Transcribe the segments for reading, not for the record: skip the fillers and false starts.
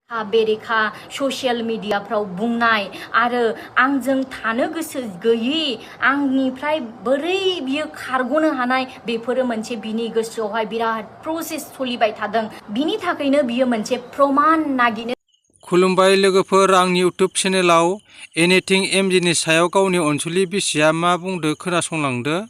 बेरेखा ससियेल मिडियाफ्राव बुंनाय आरो आंजों थानो गोसो गैयि आंनिफ्राय बोरै बियो खारग'नो हानाय बेफोरो मोनसे बिनि गोसोआवहाय बिराद प्रसेस सोलिबाय थादों। बिनि थाखायनो बियो मोनसे प्रमान नागिरनो। खुलुमबाय लोगोफोर, आंनि इउटुब चेनेलाव एनिथिं एमजिनि सायाव गावनि अनसुलि बिसिया मा बुंदो खोनासंलांदो।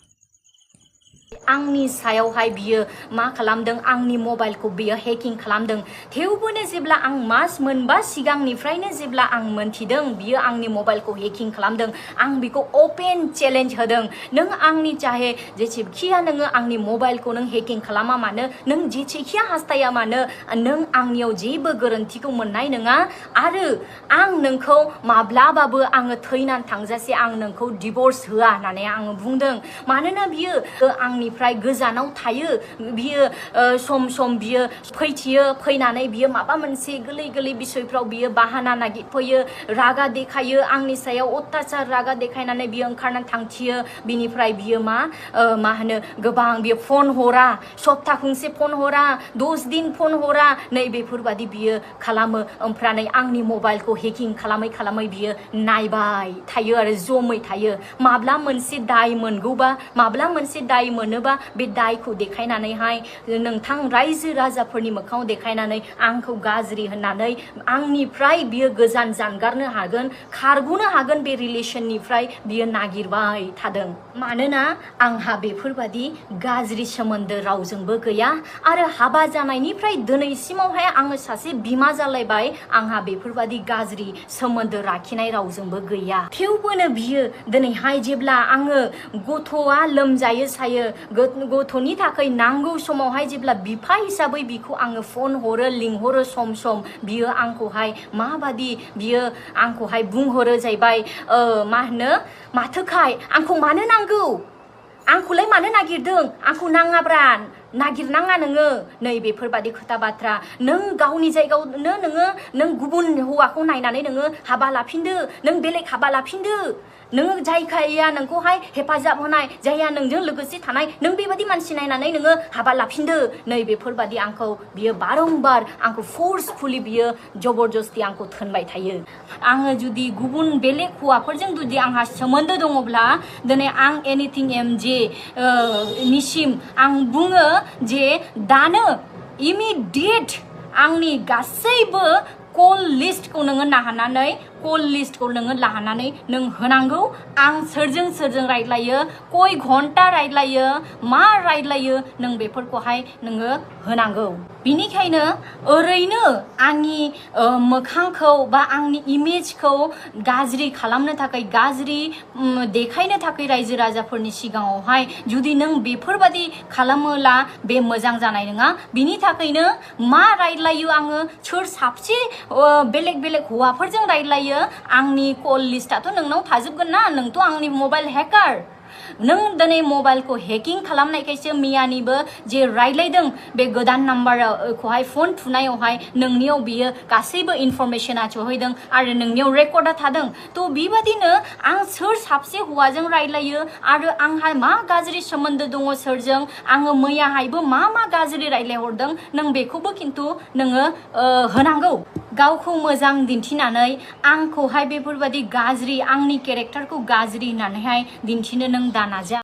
आंनि सायावहाय बियो मा खालामदों, आंनि मबाइलखौ बियो हेकिं खालामदों। थेवबोनो जेब्ला आं मास मोनबा सिगांनिफ्रायनो जेब्ला आं मोनथिदों बियो आंनि मबाइलखौ हेकिं खालामदों, आं बिखौ अपेन चेलेन्ज होदों। नों आंनि चाहे जेसेखिया नोङो आंनि मबाइलखौ नों हेकिं खालामा मानो, नों जेसेखिया हास्थाया मानो, नों आंनियाव जेबो गोरोन्थिखौ मोननाय नङा आरो आं नोंखौ माब्लाबाबो आङो थैनानै थांजासे आं नोंखौ डिभर्स होआ होननानै आङो बुंदों। मानोना बियो आंनिफ्राय गोजानाव थायो। बियो सम सम बियो फैथियो, फैनानै बियो माबा मोनसे गोरलै गोरलै बिसयफ्राव बियो बाहाना नागिरफैयो, रागा देखायो आंनि सायाव अत्याचार रागा देखायनानै बियो ओंखारनानै थांथियो। बिनिफ्राय बियो मा होनो गोबां बियो फन हरा, सप्ता खनसे फन हरा, 10 दिन फन हरा, नै बेफोरबादि बियो खालामो। ओमफ्राय आंनि मबाइलखौ हेकिं खालामै खालामै बियो नायबाय थायो आरो जमै थायो। माब्ला मोनसे दाय मोनगौबा, माब्ला मोनसे दाय मोनोबा बे दायखौ देखायनानैहाय नोंथां रायजो राजाफोरनि मोखाङाव देखायनानै आंखौ गाज्रि होननानै आंनिफ्राय बियो गोजान जानगारनो हागोन, खारग'नो हागोन बे रिलेशननिफ्राय बियो नागिरबाय थादों। मानोना आंहा बेफोरबादि गाज्रि सोमोन्दो रावजोंबो गैया आरो हाबा जानायनिफ्राय दिनैसिमावहाय आङो सासे बिमा जालायबाय, आंहा बेफोरबादि गाज्रि सोमोन्दो लाखिनाय रावजोंबो गैया। थेवबोनो बियो दिनैहाय जेब्ला आङो गथ'आ लोमजायो सायो, गथ'नि थाखाय नांगौ समावहाय जेब्ला बिफा हिसाबै बिखौ आङो फन हरो, लिंहरो सम सम, बियो आंखौहाय माबादि बियो आंखौहाय बुंहरो जाहैबाय मा होनो माथोखाय आंखौ मानो नांगौ, आंखौलाय मानो नागिरदों, आंखौ नाङाब्रा, नागिरनाङा नोङो, नै बेफोरबादि खोथा बाथ्रा। नों गावनि जायगायावनो नों गुबुन हौवाखौ नायनानै नोङो हाबा लाफिनदो, नों बेलेग हाबा लाफिनदो, नोङो जायखाया नोंखौहाय हेफाजाब होनाय, जायहा नोंजों लोगोसे थानाय, नों बेबादि मानसि नायनानै नोङो हाबा लाफिनदो। नै बेफोरबादि आंखौ बियो बारंबार आंखौ फोर्सफुली बियो जबरदस्ति आंखौ थोनबाय थायो। आङो जुदि गुबुन बेलेग हौवाफोरजों जुदि आंहा सोमोन्दो दङब्ला दिनै आं एनिथिं एमजे निसिम आं बुङो जे दानो इमिडिएट आंनि गासैबो कल लिस्टखौ नोङो लानानै नों होनांगौ। आं सोरजों रायज्लायो, कय घन्टा रायज्लायो, मा रायज्लायो, नों बेफोरखौहाय नोङो होनांगौ। बिनिखायनो ओरैनो आंनि मोखांखौ बा आंनि इमेजखौ गाज्रि खालामनो थाखाय, गाज्रि देखायनो थाखाय रायजो राजाफोरनि सिगाङावहाय जुदि नों बेफोरबादि खालामोला बे मोजां जानाय नङा। बिनि थाखायनो मा रायज्लायो आङो, सोर साबसे बेलेग बेलेग हौवाफोरजों रायज्लायो, आंनि कल लिस्टआथ' नोंनाव थाजोबगोन ना, नोंथ' आंनि मबाइल हेकार। नों दिनै मबाइलखौ हेकिं खालामनायखायसो मैयानिबो जे रायज्लायदों बे गोदान नाम्बारखौहाय फन थुनायावहाय नोंनियाव बियो गासैबो इनफरमेशना सहैदों आरो नोंनियाव रेकर्डा थादों। थ' बेबादिनो आं सोर साबसे हौवाजों रायज्लायो आरो आंहा मा गाज्रि सोमोन्दो दङ सोरजों, आङो मैयाहायबो मा गाज्रि रायज्लायहरदों, नों बेखौबो खिन्थु नोङो होनांगौ। गावखौ मोजां दिन्थिनानै आंखौहाय बेफोरबादि गाज्रि, आंनि केरेक्टारखौ गाज्रि होननानैहाय दिन्थिनो नों दानाजा।